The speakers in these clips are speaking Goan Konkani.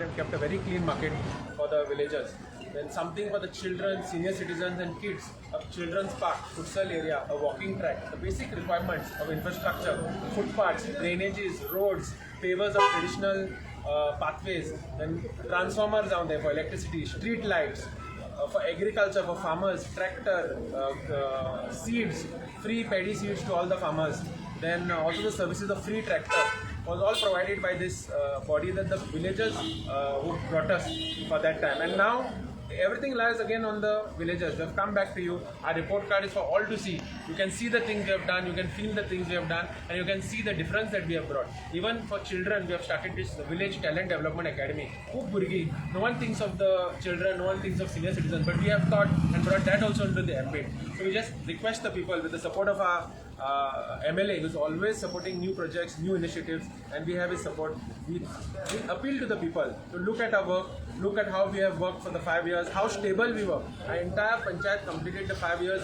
Have kept a very clean market for the villagers. Then something for the children, senior citizens and kids, a children's park, futsal area, a walking track, the basic requirements of infrastructure, footpaths, drainages, roads, pavers of traditional pathways, then transformers down there for electricity, street lights, for agriculture, for farmers, tractor, seeds, free paddy seeds to all the farmers. Then also the services of free tractor was all provided by this body that the villagers who brought us for that time. And now everything lies again on the villagers. We have come back to you. Our report card is for all to see. You can see the things we have done, you can feel the things we have done, and you can see the difference that we have brought. Even for children, we have started this Village Talent Development Academy. खूप भुरगीं, no one thinks of the children, no one thinks of senior citizens, but we have thought and brought that also into the ambit. So we just request the people, with the support of our MLA, who's always supporting new projects, new initiatives, and we have his support. We appeal to the people to look at our work, look at how we have worked for the 5 years, how stable we were. Our entire panchayat completed the 5 years,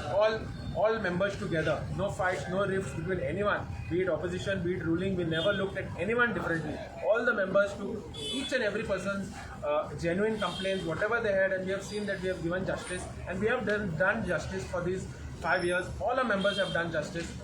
all members together. No fights, no rifts between anyone, be it opposition, be it ruling. We never looked at anyone differently. All the members took each and every person's genuine complaints, whatever they had, and we have seen that we have given justice, and we have done justice for these 5 years. All our members have done justice.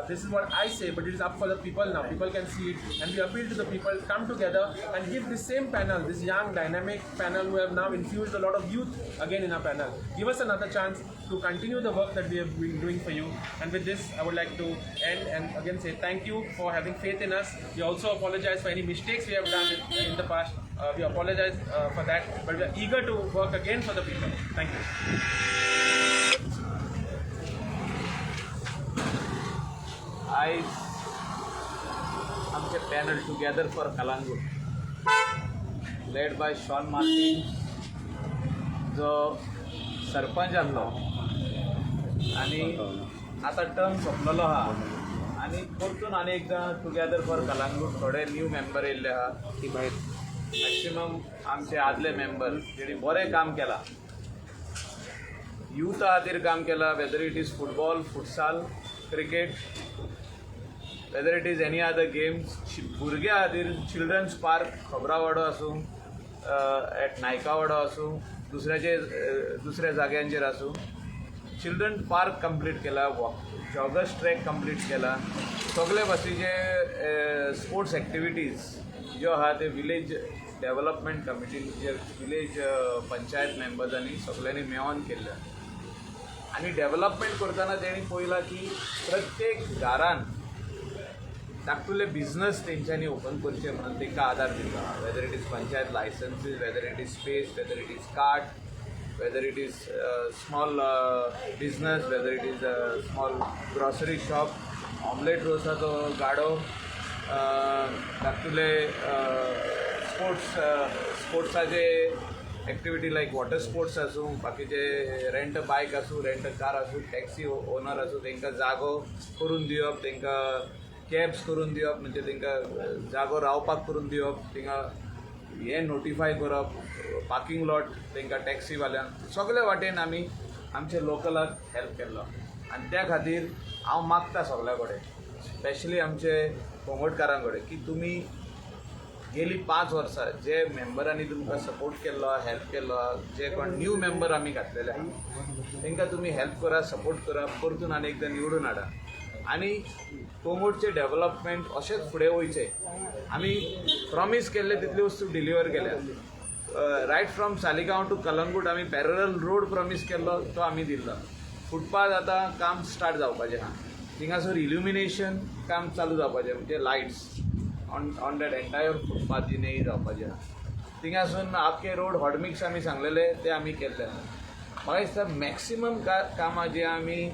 This is what I say, but it is up for the people now. People can see it, and we appeal to the people, come together and give this same panel, this young, dynamic panel who have now infused a lot of youth again in our panel. Give us another chance to continue the work that we have been doing for you. And with this, I would like to end and again say thank you for having faith in us. We also apologize for any mistakes we have done in the past. We apologize for that, but we are eager to work again for the people. Thank you. आयज आमचे panel Together for Calangute, led by Shawn Martin, जो सरपंच आसलो आनी आतां टर्म सोंपलेलो आहा आनी परतून आनी एकदां टुगेदर फॉर कलांगूट थोडे न्यू मेंबर येयल्ले आहा. मॅक्सिमम आमचे आदले मेंबर जेणी बरें काम केलां, युथा खातीर काम केलां, whether it is football, futsal, cricket, whether it is any other games, भुरग्यां खातीर चिल्ड्रन्स पार्क खबरावाडो आसूं, एट नायकावाडो आसूं, दुसऱ्याचे दुसऱ्या जाग्यांचेर आसूं, चिल्ड्रन पार्क कंप्लीट केला, वॉक जॉगर्स ट्रॅक कंप्लीट केला. सगळे भाशेचे स्पोर्ट्स एक्टिविटीज ज्यो आहा ते विलेज डेव्हलपमेंट कमिटीन, जे विलेज पंचायत मेंबर्सांनी सगळ्यांनी मेळोन केल्ले. आनी डेव्हलपमेंट करतना तेणी पळयलां की प्रत्येक घरान धाकटुले बिझनस तेंच्यांनी ओपन करचे म्हणून तांकां आदार दिता, whether it is panchayat licenses, whether it is space, whether it is cart, whether it is small business, whether it is small grocery shop, omelette रोसाचो गाडो, धाकटुले स्पोर्ट्स, स्पोर्ट्साचे एक्टिविटी लायक वॉटर स्पोर्ट्स आसूं, बाकीचे रेंट बायक आसूं, रेंट कार आसूं, टॅक्सी ओनर आसूं, तांकां जागो करून दिवप, तांकां कॅब्स करून दिवप, म्हणजे तांकां जागो रावपाक करून दिवप, थिंगा हें नोटिफाय करप, पार्किंग लॉट तांकां टॅक्सीवाल्यांक, सगळे वाटेन आमी आमचे लोकलाक हेल्प केल्लो. आनी त्या खातीर हांव मागता सगल्या कडेन, स्पेशली आमचे कोंगोटकारां कडेन, की तुमी गेली 5 वर्सां जे मेंबरांनी तुमकां सपोर्ट केल्लो आहा, हेल्प केल्लो आहा, जे कोण न्यू मेंबर आमी घातलेले आहा, तांकां तुमी हेल्प करा, सपोर्ट करा, परतून आनी एकदां निवडून हाडा आनी कोंगोटचें डेवलपमेंट अशेंच फुडें वयचें. आमी प्रॉमीस केल्ले तितली वस्तू डिलिव्हर केल्या. Right from Saligao to Calangute आमी पॅरलल रोड प्रॉमीस केल्लो तो आमी दिल्लो. फुटपाथ आतां काम स्टार्ट जावपाचें आहा. थिंगासर इल्युमिनेशन काम चालू जावपाचें, म्हणजे lights on that entire footpath जी नेही जावपाची आहा. थिंगासून आख्खे रोड हॉटमिक्स आमी सांगलेले ते आमी केल्ले आहा. म्हाका दिसता मॅक्सिमम कामां जी आमी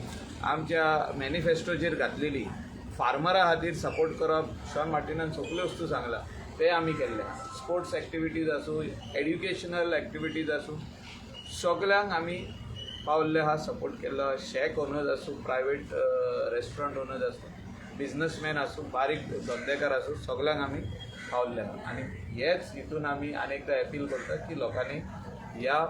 आमच्या मॅनिफेस्टोचेर घातलेली, फार्मरा खातीर सपोर्ट करप, शॉन मार्टिनान सगल्यो वस्तू सांगला ते आमी केल्ले. स्पोर्ट्स एक्टिविटीज आसूं, एड्युकेशनल एक्टिविटीज आसूं, सगल्यांक आमी पावल्ले आहा, सपोर्ट केल्लो आहा. शॅक ओनर्स आसूं, प्रायवेट रेस्टॉरंट ओनर्स आसूं, बिजनसमॅन आसूं, बारीक धंदेकार आसूं, सगल्यांक आमी पावल्ले आहा. आनी हेच हितून आमी आनी एकदां अपील करता की लोकांनी ह्या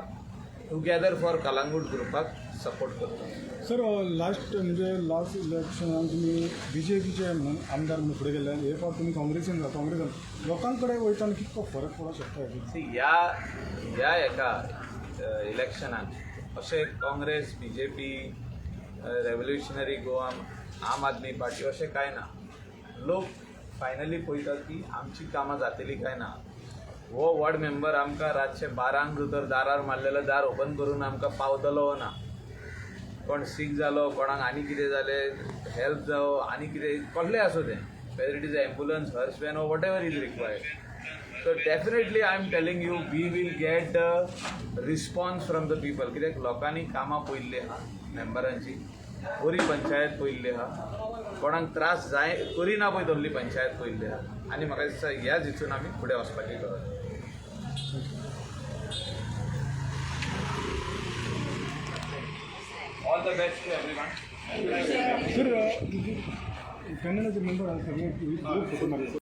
टुगेदर फॉर कलांगूट ग्रुपाक सपोर्ट करता. सर, लास्ट म्हणजे लास्ट इलेक्शनान तुमी बीजेपीचे म्हणून आमदार म्हणून फुडें गेल्ले. हे फावट तुमी काँग्रेसीन, काँग्रेसान लोकां कडेन वयतना कितको फरक पडोंक शकता हेतून? See, ह्या ह्या हेका इलेक्शनाक अशें काँग्रेस, बीजेपी, रेव्होल्युशनरी गोवा, आम आदमी पार्टी अशें कांय ना. लोक फायनली पळयतात की आमची कामां जातली काय ना. हो वॉर्ड मेंबर आमकां रातचे 12क जर दारार मारलेलो, दार ओपन करून आमकां पावतलो वो ना. कोण सीक जालो, कोणाक आनी कितें जालें, हेल्प जावं आनी कितें कसलें आसूं तें, whether it is ambulance, hearse van or whatever is required. So definitely I am telling you, we will get the response from the people, कित्याक लोकांनी कामां पळयल्ली आहा मेंबरांची, बरी पंचायत पळयल्ली आहा, कोणाक त्रास जाय करिना पळय तसली पंचायत पळयल्ली आहा आनी म्हाका दिसता ह्याच हितून आमी फुडें वचपाची गरज. All the best to everyone. Sir, कॅनडाचे member आसा सगळे, ग्रुप फोटो मारले.